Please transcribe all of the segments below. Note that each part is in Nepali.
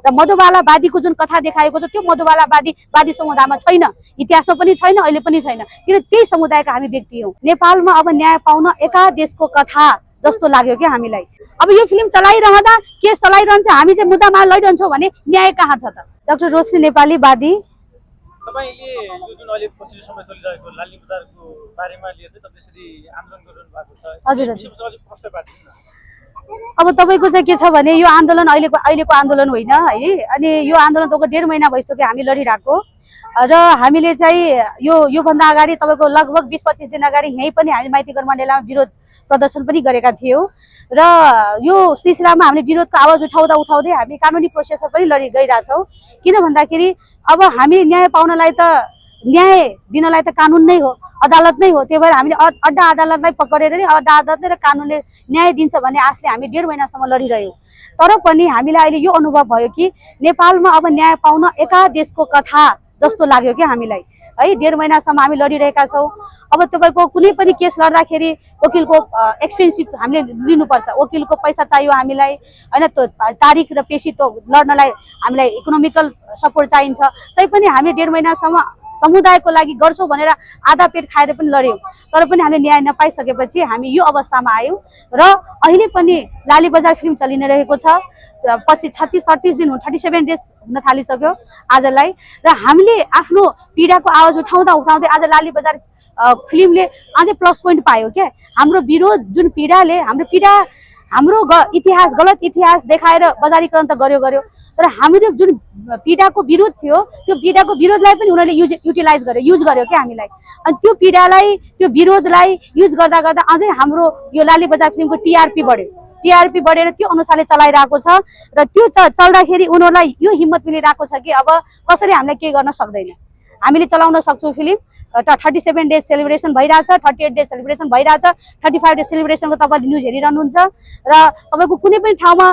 र मधुबालावादीको जुन कथा देखाएको छ त्यो मधुबालावादी समुदायमा छैन, इतिहासमा पनि छैन, अहिले पनि छैन, किन त्यही समुदायका हामी व्यक्ति हौँ। नेपालमा अब न्याय पाउन एका देशको कथा जस्तो लाग्यो क्या हामीलाई। अब यो फिल्म चलाइरहँदा केस चलाइरहन्छ, हामी चाहिँ मुद्दामा लडिरहन्छौँ भने न्याय कहाँ छ त? डाक्टर रोशनी नेपाली वादी। तपाईले यो जुन अहिले पछिल्लो समय चलिरहेको लाली बजारको बारेमा लिएर चाहिँ तपाईले यसरी आन्दोलन गरिरहनु भएको छ, हजुर विषयमा अलिक प्रश्न पार्दिनु न। अब तपाईँको चाहिँ के छ भने यो आन्दोलन अहिलेको आन्दोलन होइन है, अनि यो आन्दोलन तपाईँको 1.5 महिना भइसक्यो हामी लडिरहेको, र हामीले चाहिँ योभन्दा अगाडि तपाईँको लगभग 20-25 दिन अगाडि यहीँ पनि हामी माइतीघर मण्डेलामा विरोध प्रदर्शन पनि गरेका थियौँ, र यो सिलसिलामा हामीले विरोधको आवाज उठाउँदै हामी कानुनी प्रोसेसमा पनि गइरहेछौँ। किन भन्दाखेरि अब हामी न्याय पाउनलाई त न्याय दिनलाई त कानुन नै हो, अदालत नै हो, त्यही भएर हामीले अड्डा अदालतलाई पक्रेर नै अड्डा अदालतले र कानुनले न्याय दिन्छ भन्ने आशले हामी 1.5 महिनासम्म लडिरह्यौँ। तर पनि हामीलाई अहिले यो अनुभव भयो कि नेपालमा अब न्याय पाउन एका देशको कथा जस्तो लाग्यो क्या हामीलाई है। 1.5 महिनासम्म हामी लडिरहेका छौँ। अब तपाईँको कुनै पनि केस लड्दाखेरि वकिलको एक्सपेन्सिभ हामीले लिनुपर्छ, वकिलको पैसा चाहियो हामीलाई होइन, त्यो तारिख र पेशी त्यो लड्नलाई हामीलाई इकोनोमिकल सपोर्ट चाहिन्छ। तैपनि हामी 1.5 महिनासम्म समुदायको लागि गर्छौँ भनेर आधा पेट खाएर पनि लड्यौँ, तर पनि हामीले न्याय नपाइसकेपछि हामी यो अवस्थामा आयौँ। र अहिले पनि लाली बजार फिल्म चलि नै रहेको छ, 36-38 दिन 37 डेज हुन थालिसक्यो आजलाई, र हामीले आफ्नो पीडाको आवाज उठाउँदै आज लाली बजार फिल्मले अझै प्लस पोइन्ट पायो क्या। हाम्रो विरोध जुन पीडाले हाम्रो इतिहास गलत इतिहास देखाएर बजारीकरण त गर्यो, तर हाम्रो जुन पीडाको विरोध थियो त्यो पीडाको विरोधलाई पनि उनीहरूले युज गर्यो क्या हामीलाई। अनि त्यो पीडालाई त्यो विरोधलाई युज गर्दा अझै हाम्रो यो लाली बजार फिल्मको टिआरपी बढेर त्यो अनुसारले चलाइरहेको छ, र त्यो चल्दाखेरि उनीहरूलाई यो हिम्मत मिलिरहेको छ कि अब कसरी हामीलाई केही गर्न सक्दैन, हामीले चलाउन सक्छौँ फिल्म। 37 डेज सेलिब्रेसन भइरहेछ, 38 डेज सेलिब्रेसन भइरहेछ, 35 डेज सेलिब्रेसनको तपाईँले न्युज हेरिरहनुहुन्छ, र तपाईँको कुनै पनि ठाउँमा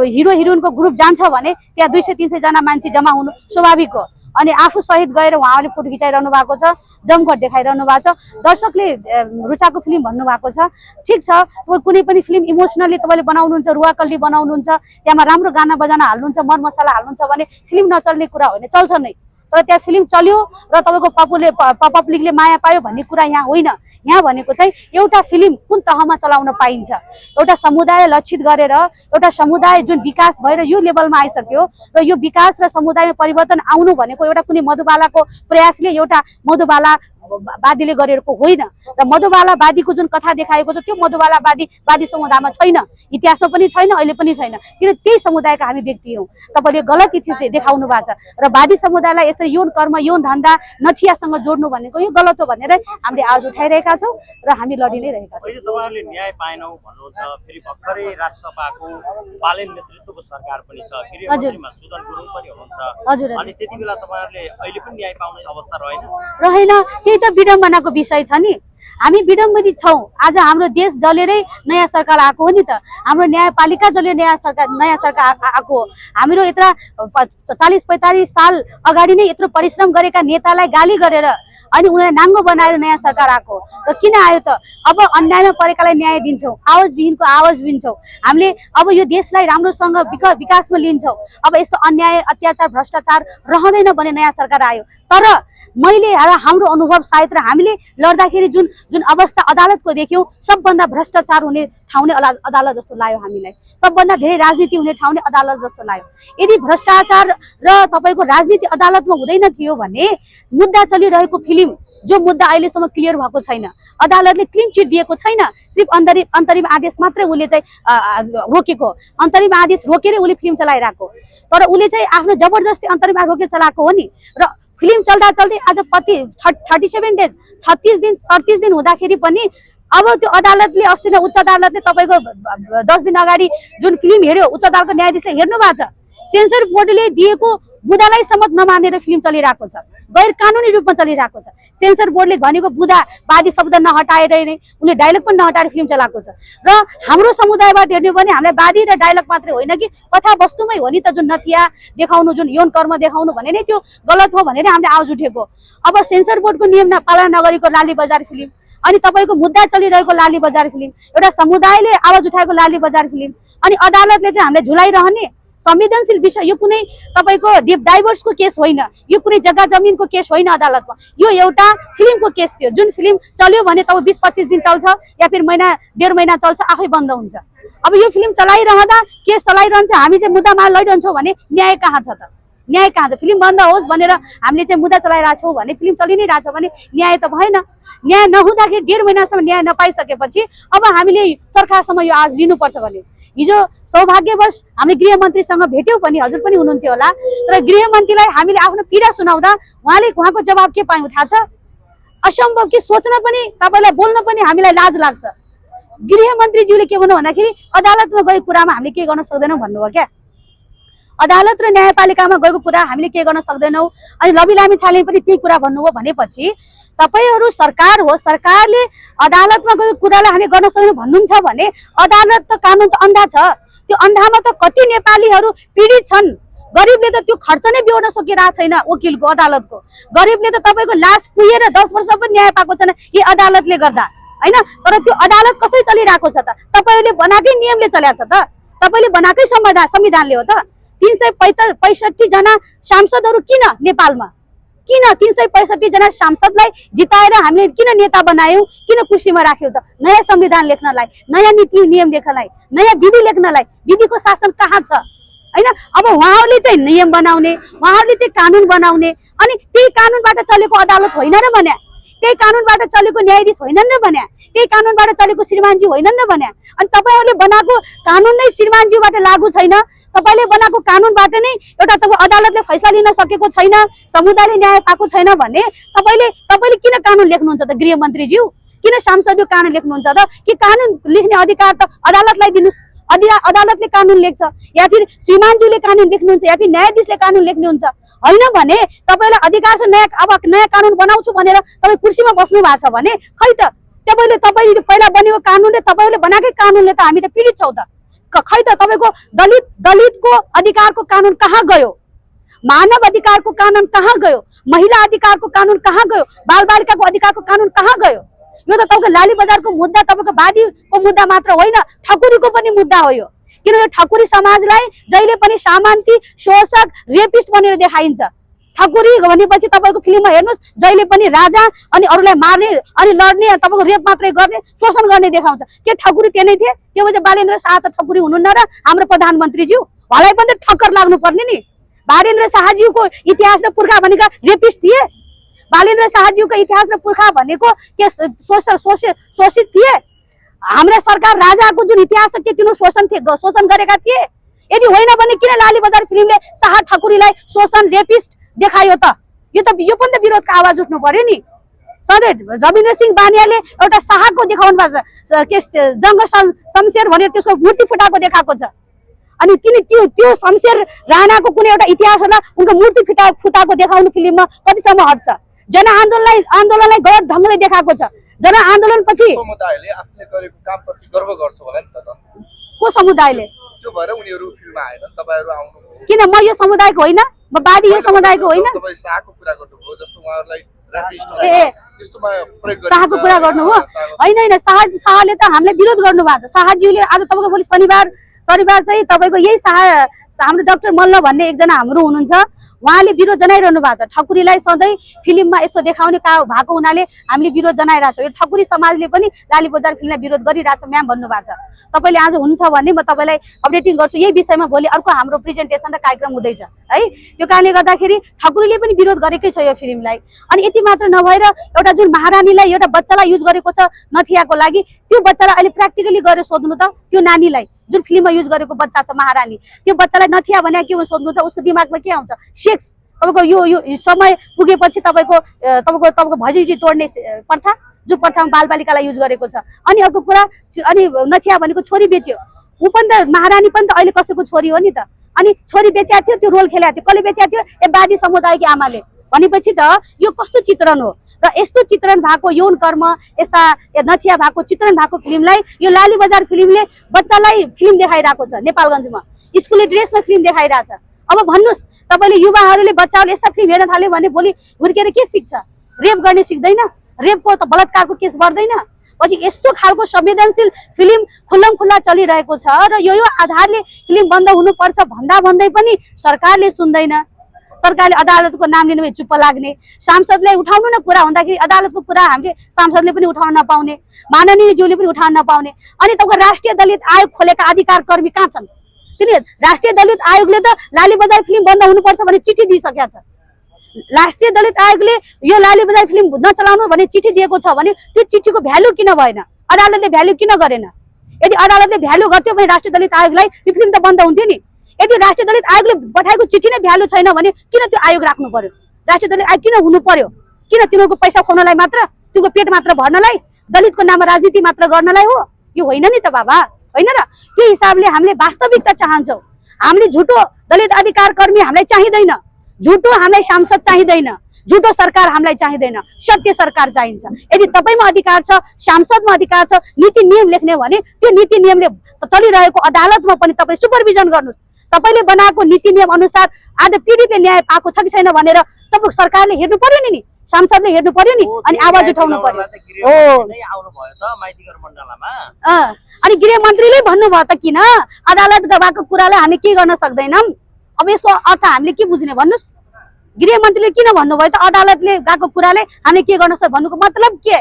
हिरो हिरोइनको ग्रुप जान्छ भने त्यहाँ 200-300 जना मान्छे जम्मा हुनु स्वाभाविक हो। अनि आफू सहित गएर उहाँले फोटो खिचाइरहनु भएको छ, जमघट देखाइरहनु भएको छ, दर्शकले रुचाएको फिल्म भन्नुभएको छ। ठिक छ, कुनै पनि फिल्म इमोसनली तपाईँले बनाउनुहुन्छ, रुवाकल्ली बनाउनुहुन्छ, त्यहाँमा राम्रो गाना बजाना हाल्नुहुन्छ, मरमसला हाल्नुहुन्छ भने फिल्म नचल्ने कुरा होइन, चल्छ नै। तर त्यहाँ फिल्म चल्यो र तपाईँको पब्लिकले माया पायो भन्ने कुरा यहाँ होइन। यहाँ भनेको चाहिँ एउटा फिल्म कुन तहमा चलाउन पाइन्छ, एउटा समुदाय लक्षित गरेर एउटा समुदाय जुन विकास भएर यो लेभलमा आइसक्यो, र यो विकास र समुदायमा परिवर्तन आउनु भनेको एउटा कुनै मधुबालाको प्रयासले एउटा मधुबालावादीले गरेको होइन, र मधुबालावादीको जुन कथा देखाएको छ त्यो मधुबालावादी समुदायमा छैन, इतिहासमा पनि छैन, अहिले पनि छैन, किन त्यही समुदायका हामी व्यक्ति हौँ। तपाईँले गलत इतिहास देखाउनु भएको छ, र वादी समुदायलाई यसरी यौन कर्म यौन धन्दा नथियासँग जोड्नु भनेको यो गलत हो भनेर हामीले आवाज उठाइरहेका छौँ र हामी लडि नै रहेका छौँ। तपाईँहरूले न्याय पाएनौ भन्नुहुन्छ, फेरि भर्खरै राष्ट्रसभाको बालेन नेतृत्वको सरकार पनि छ, गृहमन्त्रीमा सुदन गुरुङ पनि हुनुहुन्छ, अनि त्यति बेला तपाईँहरूले अहिले पनि न्याय पाउने अवस्था रहेन। त्यही त विडम्बनाको विषय छ नि, हामी विडम्बित छौँ। आज हाम्रो देश जलेरै नयाँ सरकार आएको हो नि त, हाम्रो न्यायपालिका जलेर नयाँ सरकार आएको हो। हाम्रो यत्र 40-45 साल अगाडि नै यत्रो परिश्रम गरेका नेतालाई गाली गरेर अनि उनीहरूलाई नाङ्गो बनाएर नयाँ सरकार आएको, र किन आयो त? अब अन्यायमा परेकालाई न्याय दिन्छौँ, आवाजविहीनको आवाज दिन्छौँ, हामीले अब यो देशलाई राम्रोसँग विकासमा लिन्छौँ। अब यस्तो अन्याय अत्याचार भ्रष्टाचार रहँदैन भने नयाँ सरकार आयो। तर मैले हाम्रो अनुभव सायद र हामीले लड्दाखेरि जुन अवस्था अदालतको देख्यौँ, सबभन्दा भ्रष्टाचार हुने ठाउँ नै अदालत जस्तो लाग्यो हामीलाई, सबभन्दा धेरै राजनीति हुने ठाउँ नै अदालत जस्तो लाग्यो। यदि भ्रष्टाचार र तपाईँको राजनीति अदालतमा हुँदैन थियो भने मुद्दा चलिरहेको फिल्म जो मुद्दा अहिलेसम्म क्लियर भएको छैन, अदालतले क्लिन चिट दिएको छैन, सिर्फ अन्तरिम आदेश मात्रै उसले चाहिँ रोकेको, अन्तरिम आदेश रोकेरै उसले फिल्म चलाइरहेको, तर उसले चाहिँ आफ्नो जबरजस्ती अन्तरिम आदेश रोकेर चलाएको हो नि। र फिल्म चल्दै आज 37 डेज 36 दिन हुँदाखेरि पनि अब त्यो अदालतले अस्ति नै उच्च अदालतले तपाईँको 10 दिन अगाडि जुन फिल्म हेर्यो उच्च अदालतको न्यायाधीशले हेर्नु भएको छ, सेन्सर बोर्डले दिएको बुदालाई सम्मत नमानेर फिल्म चलिरहेको छ, गैर कानुनी रूपमा चलिरहेको छ। सेन्सर बोर्डले भनेको बुदावादी शब्द नहटाएर नै उनले डायलग पनि नहटाएर फिल्म चलाएको छ। र हाम्रो समुदायबाट हेर्ने भने हामीलाई वादी र डायलग मात्रै होइन कि कथा वस्तुमै हो नि त, जुन नथिया देखाउनु, जुन यौन कर्म देखाउनु भने नै त्यो गलत हो भनेर हामीले आवाज उठेको। अब सेन्सर बोर्डको नियम पालना नगरेको लाली बजार फिल्म, अनि तपाईँको मुद्दा चलिरहेको लाली बजार फिल्म, एउटा समुदायले आवाज उठाएको लाली बजार फिल्म, अनि अदालतले चाहिँ हामीले झुलाइरहने संवेदनशील विषय, यो कुनै तपाईको डाइभोर्सको केस होइन, यो कुनै जग्गा जमिनको केस होइन अदालतमा, यो एउटा फिल्मको केस थियो जुन फिल्म चल्यो भने तब 20-25 दिन चल्छ या फिर महिना 1.5 महिना चल्छ, आफै बन्द हुन्छ। अब यो फिल्म चलाइरहँदा केस चलाइरहन्छ, हामी चाहिँ मुद्दामा लडिरहन्छौँ भने न्याय कहाँ छ त? न्याय कहाँ छ? फिल्म बन्द होस् भनेर हामीले चाहिँ मुद्दा चलाइरहेको छौँ भने फिल्म चलि नै रहेछ भने न्याय त भएन। न्याय नहुँदाखेरि 1.5 महिनासम्म न्याय नपाइसकेपछि अब हामीले सरकारसम्म यो आज लिनुपर्छ भने हिजो सौभाग्यवश हामीले गृहमन्त्रीसँग भेट्यौँ पनि, हजुर पनि हुनुहुन्थ्यो होला, तर गृहमन्त्रीलाई हामीले आफ्नो पीडा सुनाउँदा उहाँको जवाब के पायौँ थाहा छ? असम्भव कि सोच्न पनि, तपाईँलाई बोल्न पनि हामीलाई लाज लाग्छ। गृहमन्त्रीज्यूले के भन्नु भन्दाखेरि अदालतमा गएको कुरामा हामीले के गर्न सक्दैनौँ भन्नुभयो क्या। अदालत र न्यायपालिकामा गएको कुरा हामीले के गर्न सक्दैनौँ। अनि लबी लामिछानेले पनि त्यही कुरा भन्नुभयो भनेपछि तपाईहरू सरकार हो, सरकारले अदालतमा गएको कुरालाई हामी गर्न सक्दैनौँ भन्नुहुन्छ भने अदालत त कानुन त अन्धा छ। त्यो अन्धामा त कति नेपालीहरू पीडित छन्। गरिबले त त्यो खर्च नै बिहोर्न सकिरहेको छैन वकिलको, अदालतको। गरिबले त तपाईँको लास पुगेर 10 वर्ष पनि न्याय पाएको छैन यी अदालतले गर्दा, होइन? तर त्यो अदालत कसरी चलिरहेको छ त? तपाईँहरूले बनाएकै नियमले चलाएको छ त? तपाईँले बनाएकै संविधानले हो त? 365 जना सांसदहरू किन नेपालमा? किन 365 जना सांसदलाई जिताएर हामीले किन नेता बनायौँ, किन कुर्सीमा राख्यौँ त? नयाँ संविधान लेख्नलाई, नयाँ नीति नियम लेख्नलाई, नयाँ विधि लेख्नलाई। विधिको शासन कहाँ छ, होइन? अब उहाँहरूले चाहिँ नियम बनाउने, उहाँहरूले चाहिँ कानुन बनाउने, अनि त्यही कानुनबाट चलेको अदालत होइन र भने, त्यही कानुनबाट चलेको न्यायाधीश होइनन् र भने, त्यही कानुनबाट चलेको श्रीमानजी होइनन् र भने। अनि तपाईँहरूले बनाएको कानुन नै श्रीमानजीबाट लागू छैन, तपाईँले बनाएको कानुनबाट नै एउटा तपाईँ अदालतले फैसला लिन सकेको छैन, समुदायले न्याय पाएको छैन भने तपाईँले किन कानुन लेख्नुहुन्छ त गृहमन्त्रीज्यू? किन सांसदले कानुन लेख्नुहुन्छ त? कि कानुन लेख्ने अधिकार त अदालतलाई दिनुहोस्, अदालतले कानुन लेख्छ, या फिर श्रीमानज्यूले कानुन लेख्नुहुन्छ, या फिर न्यायाधीशले कानुन लेख्नुहुन्छ। होइन भने तपाईँलाई अधिकार छ नयाँ कानुन बनाउँछु भनेर तपाईँ कुर्सीमा बस्नु भएको छ भने खै त तपाईँले पहिला बनेको कानुनले, तपाईँहरूले बनाएकै कानुनले त हामी त पीडित छौँ त। खै त तपाईँको दलितको अधिकारको कानुन कहाँ गयो? मानव अधिकारको कानुन कहाँ गयो? महिला अधिकारको कानुन कहाँ गयो? बालबालिकाको अधिकारको कानुन कहाँ गयो? यो त तपाईँको लाली बजारको मुद्दा तपाईँको वादीको मुद्दा मात्र होइन, ठकुरीको पनि मुद्दा हो यो। किन यो ठकुरी समाजलाई जहिले पनि सामान्ती, शोषक, रेपिस्ट बनेर देखाइन्छ। ठकुरी भनेपछि तपाईँको फिल्ममा हेर्नुहोस् जहिले पनि राजा अनि अरूलाई मार्ने अनि लड्ने, तपाईँको रेप मात्रै गर्ने, शोषण गर्ने देखाउँछ। के ठकुरी त्यो नै थिए? त्यो भन्छ बालेन्द्र शाह त ठकुरी हुनुहुन्न र हाम्रो प्रधानमन्त्रीज्यू? उहाँलाई पनि त ठक्कर लाग्नु पर्ने नि। बालेन्द्र शाहज्यूको इतिहास र पुर्खा भनेका रेपिस्ट थिए? बालेन्द्र शाहज्यूको इतिहास र पुर्खा भनेको के शोषित थिए? हाम्रा सरकार राजाको जुन इतिहास छ के किन शोषण गरेका थिए? यदि होइन भने किन लाली बजार फिल्मले शाह ठकुरीलाई शोषण, रेपिस्ट देखायो त? यो पनि त विरोधको आवाज उठ्नु पर्यो नि। सधैँ रविन्द्र सिंह बानियाले एउटा शाहको देखाउनु भएको छ, के जङ्ग शमशेर भनेर त्यसको मूर्ति फुटाएको देखाएको छ। अनि त्यो शमशेर राणाको कुनै एउटा इतिहास होला, उनको मूर्ति फुटाएको देखाउनु फिल्ममा कतिसम्म हद छ? जनआन्दोलनलाई गलत ढङ्गले देखाएको छ। जनआन्दोलनपछि समुदायले आफूले गरेको कामप्रति गर्व गर्छ होला नि त? को समुदायले? त्यो भएर उनीहरू फिल्ममा आएन, तपाईहरु आउनु। किन म यो समुदायको होइन? म वादी यो समुदायको होइन? तपाई शाहको कुरा गर्नुभयो, जस्तो उहाँहरुलाई त्यस्तोमा प्रयोग गरिन्छ। शाहको कुरा गर्नु हो? होइन, शाहले त हामीलाई विरोध गर्नु भएको छ। शाहज्यूले आज तपाईँको भोलि शनिबार चाहिँ तपाईँको यही शाह, हाम्रो डाक्टर मल्ल भन्ने एकजना हाम्रो हुनुहुन्छ, उहाँले विरोध जनाइरहनु भएको छ। ठकुरीलाई सधैँ फिल्ममा यस्तो देखाउने भएको हुनाले हामीले विरोध जनाइरहेछौँ। यो ठकुरी समाजले पनि लाली बजार फिल्मलाई विरोध गरिरहेछ म्याम भन्नुभएको छ। तपाईँले आज हुनुहुन्छ भने म तपाईँलाई अपडेटिङ गर्छु। यही विषयमा भोलि अर्को हाम्रो प्रेजेन्टेसन र कार्यक्रम हुँदैछ है। त्यो कारणले गर्दाखेरि ठकुरीले पनि विरोध गरेकै छ यो फिल्मलाई। अनि यति मात्र नभएर एउटा जुन महारानीलाई एउटा बच्चालाई युज गरेको छ नथियाको लागि, त्यो बच्चालाई अहिले प्र्याक्टिकली गएर सोध्नु त, त्यो नानीलाई जुन फिल्ममा युज गरेको बच्चा छ महारानी, त्यो बच्चालाई नथिया भने के सोध्नु त, उसको दिमागमा के आउँछ? सेक्स। तपाईँको यो समय पुगेपछि तपाईँको भजिटी तोड्ने प्रथा, जो प्रथामा बालबालिकालाई युज गरेको छ। अनि अर्को कुरा, अनि नथिया भनेको छोरी बेच्यो। ऊ पनि त महारानी पनि त अहिले कसैको छोरी हो नि त। अनि छोरी बेचिया थियो, त्यो रोल खेलेको थियो। कसले बेचिया थियो? ए वादी समुदायकी आमाले। भनेपछि त यो कस्तो चित्रण हो? र यस्तो चित्रण भएको यौन कर्म, यस्ता नथिया भएको चित्रण भएको फिल्मलाई यो लाली बजार फिल्मले बच्चालाई फिल्म देखाइरहेको छ। नेपालगञ्जमा स्कुले ड्रेसमा फिल्म देखाइरहेछ। अब भन्नुहोस्, तपाईँले युवाहरूले बच्चाहरूले यस्ता फिल्म हेर्न थाल्यो भने भोलि हुर्केर के सिक्छ? रेप गर्ने सिक्दैन? रेपको त बलात्कारको केस गर्दैन? पछि यस्तो खालको संवेदनशील फिल्म खुल्लमखुल्ला चलिरहेको छ र यो आधारले फिल्म बन्द हुनुपर्छ भन्दै पनि सरकारले सुन्दैन। सरकारले अदालतको नाम लिनु चुप्प लाग्ने, सांसदलाई उठाउनु न कुरा हुँदाखेरि अदालतको कुरा हामीले सांसदले पनि उठाउन नपाउने, माननीय ज्यूले पनि उठाउन नपाउने। अनि तपाईको राष्ट्रिय दलित आयोग खोलेका अधिकार कर्मी कहाँ छन्? तिनी राष्ट्रिय दलित आयोगले त लाली बजार फिल्म बन्द हुनुपर्छ भने चिठी दिइसकेको छ। राष्ट्रिय दलित आयोगले यो लाली बजार फिल्म नचलाउनु भने चिठी दिएको छ भने त्यो चिठीको भ्यालु किन भएन? अदालतले भ्यालु किन गरेन? यदि अदालतले भ्यालु गर्थ्यो भने राष्ट्रिय दलित आयोगलाई यो फिल्म त बन्द हुन्थ्यो नि। यदि राष्ट्रिय दलित आयोगले पठाएको चिठी नै भ्यालु छैन भने किन त्यो आयोग राख्नु पर्यो? राष्ट्रिय दलित आयोग किन हुनु पर्यो? किन तिनीहरूको पैसा खुवाउनलाई मात्र, तिनीहरूको पेट मात्र भर्नलाई, दलितको नाममा राजनीति मात्र गर्नलाई हो? यो होइन नि त बाबा, होइन र? त्यो हिसाबले हामीले वास्तविकता चाहन्छौँ। हामीले झुटो दलित अधिकार कर्मी हामीलाई चाहिँदैन, झुटो हामीलाई सांसद चाहिँदैन, झुटो सरकार हामीलाई चाहिँदैन, सत्य सरकार चाहिन्छ। यदि तपाईँमा अधिकार छ, सांसदमा अधिकार छ, नीति नियम लेख्ने भने त्यो नीति नियमले चलिरहेको अदालतमा पनि तपाईँ सुपरभिजन गर्नुहोस्। तपाईँले बनाएको नीति नियम अनुसार आज पीडितले न्याय पाएको छ कि छैन भनेर तपाईँ सरकारले हेर्नु पर्यो नि, सांसदले हेर्नु पर्यो नि, अनि आवाज उठाउनु पर्यो। हो, अनि गृह मन्त्रीले भन्नुभयो त किन अदालत गएको कुरालाई हामी के गर्न सक्दैनौँ? अब यसको अर्थ हामीले के बुझ्ने भन्नुहोस्? गृह मन्त्रीले किन भन्नुभयो त अदालतले गएको कुराले हामी के गर्न सक्छ भन्नुको मतलब के?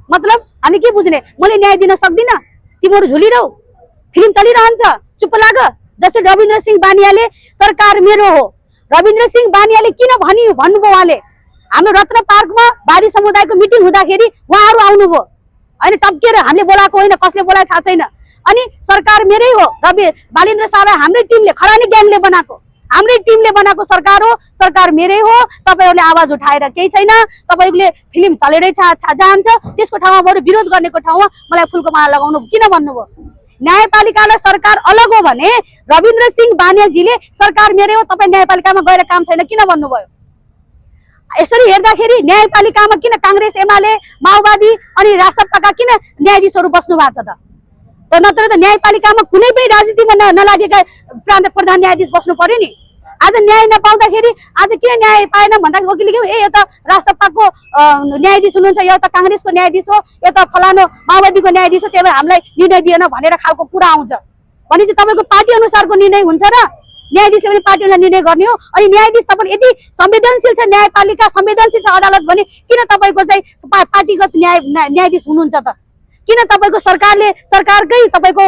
मतलब हामी के बुझ्ने? मैले न्याय दिन सक्दिनँ, तिमीहरू झुलिरहौ, फिल्म चलिरहन्छ, चुप्प लाग। जस्तै रविन्द्र सिंह बानियाले सरकार मेरो हो, रविन्द्र सिंह बानियाले किन भन्नुभयो? उहाँले हाम्रो रत्न पार्कमा वादी समुदायको मिटिङ हुँदाखेरि उहाँहरू आउनुभयो, होइन टप्केर, हामीले बोलाएको होइन, कसले बोलाएको थाहा छैन। अनि सरकार मेरै हो, बालेन्द्र शाहलाई हाम्रै टिमले, खरानी ग्याङले बनाएको, हाम्रै टिमले बनाएको सरकार हो, सरकार मेरै हो। तपाईँहरूले आवाज उठाएर केही छैन, तपाईँले फिल्म चलेरै जान्छ, त्यसको ठाउँमा बरु विरोध गर्नेको ठाउँमा मलाई फुलको माला लगाउनु किन भन्नुभयो? न्यायपालिका र सरकार अलग हो भने रविन्द्र सिंह बानियाजीले सरकार मेरै हो, तपाईँ न्यायपालिकामा गएर काम छैन किन भन्नुभयो? यसरी हेर्दाखेरि न्यायपालिकामा किन काङ्ग्रेस, एमाले, माओवादी अनि राजसत्ताका किन न्यायाधीशहरू बस्नु भएको छ त? नत्र त न्यायपालिकामा कुनै पनि राजनीतिमा नलागेका प्रधान न्यायाधीश बस्नु पर्यो नि। आज न्याय नपाउँदाखेरि आज किन न्याय पाएन भन्दाखेरि वकिलले के यो त राजसत्ताको न्यायाधीश हुनुहुन्छ, यो त काङ्ग्रेसको न्यायाधीश हो, यो त फलानो माओवादीको न्यायाधीश हो, त्यही भएर हामीलाई निर्णय दिएन भनेर खालको कुरा आउँछ। भनेपछि तपाईँको पार्टी अनुसारको निर्णय हुन्छ र न्यायाधीशले पनि पार्टी अनुसार निर्णय गर्ने हो। अनि न्यायाधीश तपाईँ यदि संवेदनशील छ, न्यायपालिका संवेदनशील छ, अदालत भने किन तपाईँको चाहिँ पार्टीगत न्यायाधीश हुनुहुन्छ त? किन तपाईँको सरकारकै तपाईँको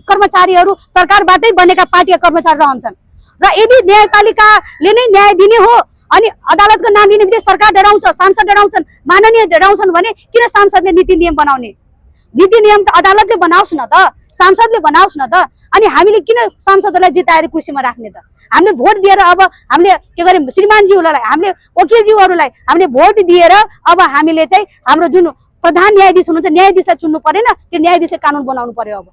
कर्मचारीहरू सरकारबाटै बनेका पार्टीका कर्मचारी रहन्छन्? र यदि न्यायपालिकाले नै न्याय दिने हो अनि अदालतको नाम लिने बित्तिकै सरकार डराउँछ, सांसद डराउँछन्, माननीय डराउँछन् भने किन सांसदले नीति नियम बनाउने? नीति नियम त अदालतले बनाओस् न त, सांसदले बनाओस् न त। अनि हामीले किन सांसदलाई जिताएर कुर्सीमा राख्ने त? हामीले भोट दिएर अब हामीले के गर्यौँ? श्रीमानज्यूहरूलाई, हामीले वकिलज्यूहरूलाई हामीले भोट दिएर अब हामीले चाहिँ हाम्रो जुन प्रधान न्यायाधीश हुनुहुन्छ न्यायाधीशलाई चुन्नु परेन, त्यो न्यायाधीशले कानुन बनाउनु पर्यो। अब